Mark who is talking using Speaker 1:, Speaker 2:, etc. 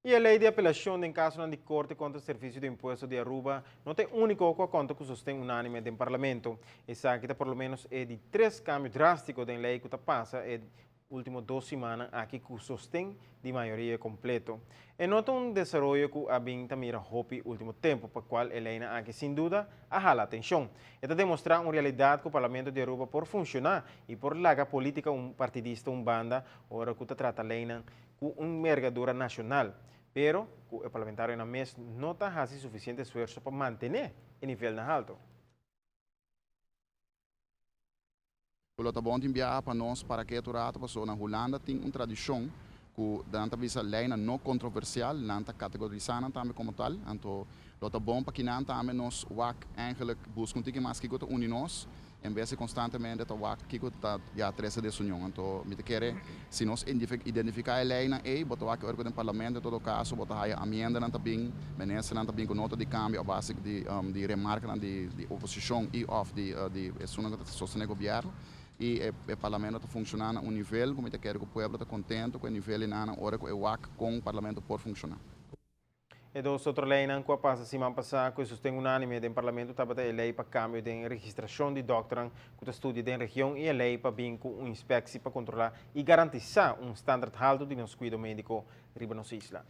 Speaker 1: E ley di apelacion den caso di corte contra Servicio di Impuesto di Aruba no ta e unico cu a conta cu sosten unanime den Parlamento. Esaki ta por lo menos e di tres cambio drastico den ley cu a pasa e ultimo 2 siman aki cu sosten di mayoria completo. E no ta un desaroyo cu a bin ta mira hopi ultimo tempo, pa cual e ley aki sin duda a hala atencion. E ta demostra un realidad cu e Parlamento di Aruba por funciona y por laga politica un partidista un banda ora cu ta trata ley cu un envergadura nacional. Pero e parlamentarionan mes no ta haciendo suficiente esfuerso pa mantene e nivel na halto.
Speaker 2: Lo ta bon tin biaha pa nos para cu rato paso na Hulanda tin un tradicion cu nan ta bisa ley no controversial, nan ta categorisa nan tambe como tal. Anto lo ta bon pa cu nan tambe nos wak eigenlijk busca un tiki mas kico ta uni nos en bes di constantemente ta wak kico ta ya trece desunion. Anto mi ta kere si nos identifica e ley nan ey, bo ta wak ora den Parlamento, en todo caso bo ta haya enmienda nan ta bin, minister nan ta bin cu nota di cambio a base di remarca nan di oposicion y of di esunnan cu ta sostene gobierno y e Parlamento ta funciona na un nivel cu mi ta kere cu e pueblo ta contento cu e nivel na ora cu e wak con e Parlamento por funciona.
Speaker 1: E dos otro ley cu a pasa siman pasa cu sosten unanime den Parlamento tabata e ley pa cambio di registracion di dokter cu ta studia den region y e ley pa bin cu un inspectie pa controla y garantisa un standard halto di nos cuido medico riba nos isla.